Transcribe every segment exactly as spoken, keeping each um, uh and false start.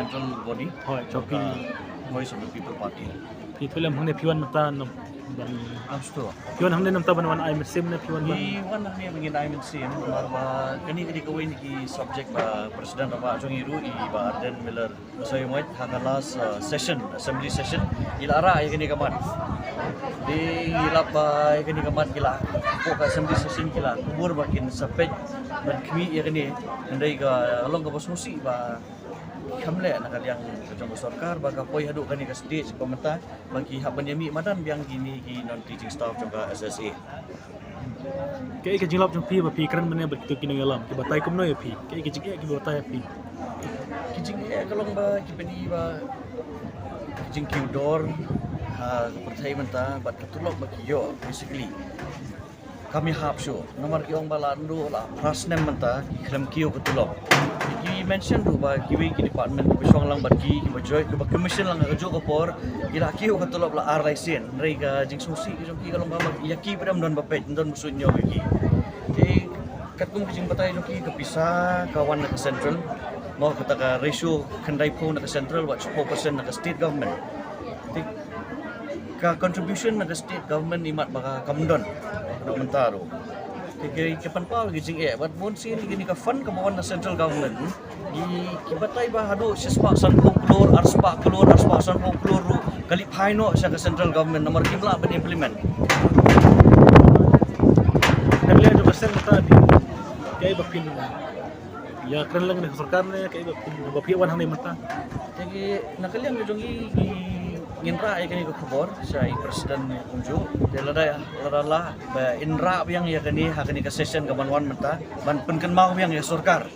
Central body. Hooid, jong ka Voice of the People Party. Phi, phi lem hangne phi wan mynta namar ban, phi wan hangne namar ban wan ai mynsiem ne phi wan ban? Phi wan hangne ban ai mynsiem namar ba kane ka dei kawei na ki subject ba President Rangbah jong ngi ruh i Bah Ardent Miller Basaiawmoit ha ka last, uh, session, assembly session, i la rah ïa kane ka mat. Te i la ba ïa kane ka mat ki la, hapoh ka assembly session ki la kubur ba kin sa peit ban khmih ïa kane. Hynrei ka long kaba sngewsih ba kham leh na ka liang ka jong ka sorkar ba ka poi haduh kane ka stage ba mynta ba ki hap ban ïa mih madan biang kine ki non teaching staff jong ka S S A. Kaei ka jinglap jong phi ba phi kren mynne bad kito ki nongïalam, ki batai kumno ïa phi? Kaei ka jingeh ki batai ïa phi? Ki jingeh ka long ba ki bani ba ki jingkiew dor ha ka pyrthei mynta bad ka tulop ba ki ïoh basically kam ïahap shuh. Namar ki ong ba la naduh la phra snem mynta ki khlem kiew ka tulop. Ki mention ruh ba kiwei ki department kiba shong lang bad ki, kiba join, kiba commission lang ha kajuh ka por, ki la kiew ka tulop la ar lai sien. Hynrei ka jingsngewsih ka jong ki ka long ba ïa ki ba dang don ba peit, don ba suidñiew ïa ki. Te katkum ka jingbatai jong ki, ka pisa ka wan na ka central, mo, kata ka ratio khyndaiphew na ka central bad shiphew percent na ka state government. Te ka contribution na ka state government imat ba ka kam don haduh mynta ruh. Te ki, ki pynpaw ki jingeh bad bun sien kine ka fund kaba wan na central government, ki, ki batai ba haduh shispah sanphew klur, arspah klur, arspah sanphew klur ruh ka leit phai noh sha ka central government namar kim lah ban implement. Ka liang jong ka seng mynta, kaei ba phin ïa kren lang na ka sorkar ne kaei ba phin, ba phi wan hangne mynta? Te ki, na ka liang ka jong ngi, ki, ngin rah ïa kane ka khubor sha i president kumjuh. Te lada, lada lah ba in rah biang ïa kane ha kane ka session kaban wan mynta ban pynkynmaw biang ïa sorkar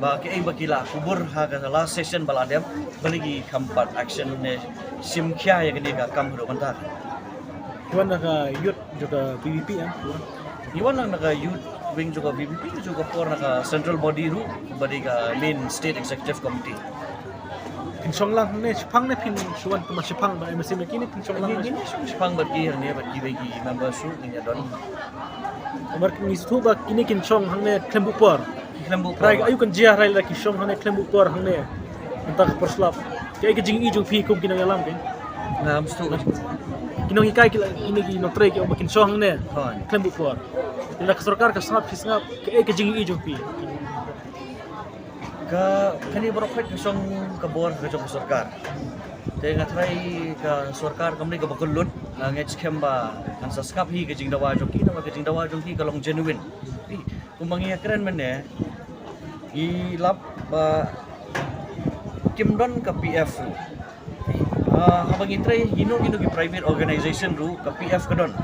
ba kaei ba ki la kubur ha ka last session ba la dep, balei ki kham pat action ne shim khia ïa kane ka kam haduh mynta. Ki wan na ka youth jong ka VPP, em? Ki wan lang na ka youth wing jong ka VPP, jong ka por na ka central body ruh, ba dei ka main state executive committee. Phin shong lang hangne shiphang ne phin shu wan kumba shiphang ba ai mynsiem ïa ki ne phin shong lang? Ngi, ngi shong shiphang bad ki hangne bad kiwei ki members ruh ngin ïa don. Namar ngi sngewthuh ba kine kin shong hangne khlem buh por. Khlem buh por. Hynrei aïu kan jia hynrei lada ki shong hangne khlem buh por hangne mynta ka por slap? Kaei ka jingïohi jong phi kum ki nongïalam, ki? Ngam sngewthuh. Ki nonghikai ki la, kine ki nongtrei ki ong ba kin shong hangne khlem buh por. Lada ka sorkar ka sngap, ki sngap, kaei ka jingïohi jong phi? Ka, kane baroh ka shong ka bor ka jong ka sorkar. Te nga tharai ka sorkar kam dei kaba kyllut, nga ngeit skhem ba kan sa sngap hi ka jingdawa jong ki, namar ka jingdawa jong ki ka long genuine. Kumba ngi ïa kren mynne, ngi lap ba kim don ka P F ruh. Ah, haba ngi trei ïa kino kino ki private organization ruh ka P F ka don.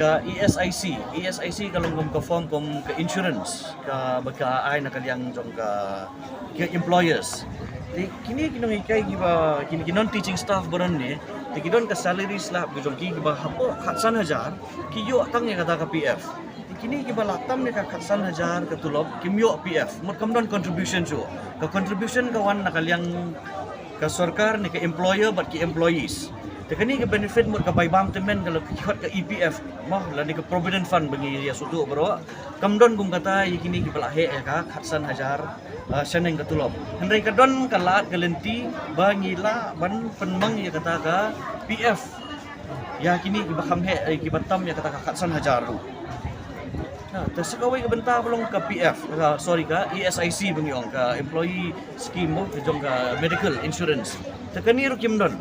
Ka E S I C, E S I C ka long kum ka form kum ka insurance kaba ka ai na ka liang jong ka, ka employers. Te kine ki nonghikai kiba, kine ki non teaching staff baroh ne, te ki don ka salary slab ki jong ki kiba hapoh khatsan hajar ki ïoh tang ïa kata ka P F. Te kine kiba la tam ïa ka khatsan hajar ka tulop kim ïoh P F, mut kam don contribution shuh. Ka contribution ka wan na ka liang ka sorkar ne ka employer bad ki employees. Te kane ka benefit mut ka bai bam tymmen ka la ki khot ka E P F, mo, lane ka provident fund ba ngi ïa sngewthuh baroh. Kam don kum kata ïa kine kiba la heh ïa ka khatsan hajar, ah, shaneng ka tulop. Hynrei ka don ka lad ka lynti ba ngi lah ban pynmang ïa kata ka P F ïa kine kiba kham heh, eh, kiba tam ïa kata ka khatsan hajar ruh. Ha, te sa kawei ka bynta ba long ka P F, ka, sorry, ka E S I C ba ngi ong, ka employee scheme, mo, ka jong ka medical insurance. Te kane ruh kim don.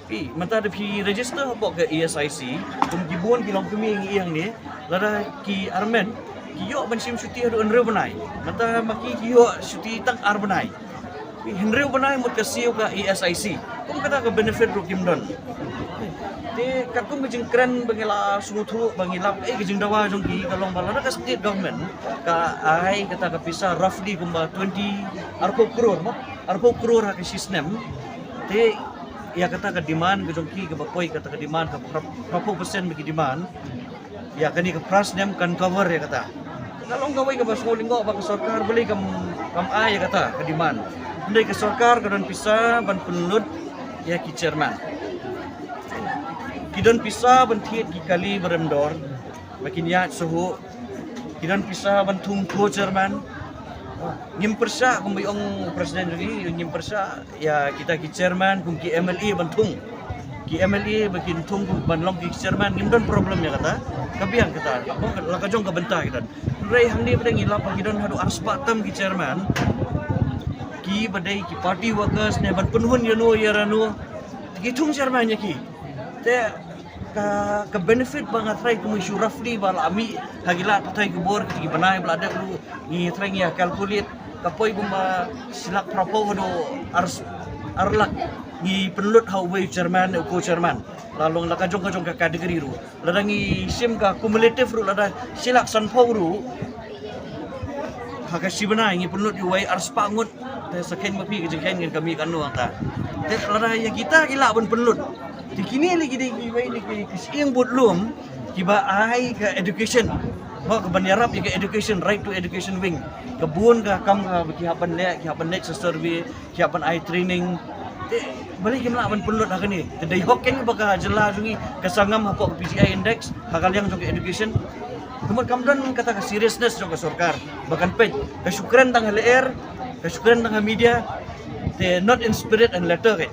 Phi, mynta da phi register hapoh ka E S I C, kum ki bun ki longkmie ngi ïeng ne, lada ki armet ki ïoh ban shim shuti haduh hynriew bnai. Mynta ma ki ki ïoh shuti tang ar bnai. Hynriew bnai mut ka siew ka E S I C. Kum kata ka benefit ruh kim don. Te katkum ka jingkren ba ngi la sngewthuh, ba ngi lap, eh, ka jingdawa jong ki ka long ba lada ka state government ka ai kata ka pisa roughly kumba twenty, arphew klur, mo? Arphew klur ha ka shi snem. Te ïa kata ka demand ka jong ki kaba poi, kata ka demand ka phraphew percent ba ki demand. Ïa kane ka phra snem kan cover ïa kata. Ka long kawei kaba sngewlyngngoh ba ka sorkar balei kam, kam ai ïa kata ka demand. Hynrei ka sorkar ka don pisa ban pynlut ïa ki chairman. Ki don pisa ban thied ki kali ba rem dor ba kin ïaid shuh. Ki don pisa ban thung co-chairman. Ngim pyrshah, kum ba ong president jong ngi, ngim pyrshah ïa kita ki chairman kum ki M L A ban thung. Ki M L A ba kin thung kum ban long ki chairman, ngim don problem ïa kata. Ka biang kata, la ka jong ka bynta kita. Hynrei hangne ba dang ngi lap ba ki don haduh arspah tam ki chairman, ki ba dei ki party workers ne ban pynhun ïa no ïa rano, ki thung chairman ïa ki. Te ka, ka benefit ba nga trai kum issue roughly ba la mih ha ki lad pathai ki bor ki bnai ba la dep ruh, ngi trai ngi ïa calculate, ka poi kum ba shi lak phraphew haduh ar, ar lak ngi pynlut ha uwei u chairman, u co-chairman. La long la ka jong ka jong ka category ruh. Lada ngi shim ka cumulative ruh, lada shi lak sanphew ruh ha ka shi bnai ngi pynlut ïa uwei arspah ngut. Te sa kheiñ ma phi ka jingkheiñ ngan ka mih kano hangta. Te lada ïa kita ki lah ban pynlut, te kine lei ki dei kiwei na ki, ki shyieng bud lum kiba ai ka education. Mo, ka ban ïarap ïa ka education, right to education wing. Ka bun ka kam kaba ki hap ban leh, ki hap ban leit sha survey, ki hap ban ai training. Te balei kim lah ban pynlut ha kane? Te dei hok kein ba ka jylla jong ngi ka sangam hapoh ka P G I index ha ka liang jong ka education. Kumno kam don kata ka seriousness jong ka sorkar ba kan peit? Ka shu kren tang ha lyer, ka shu kren tang ha media, te not in spirit and letter kein.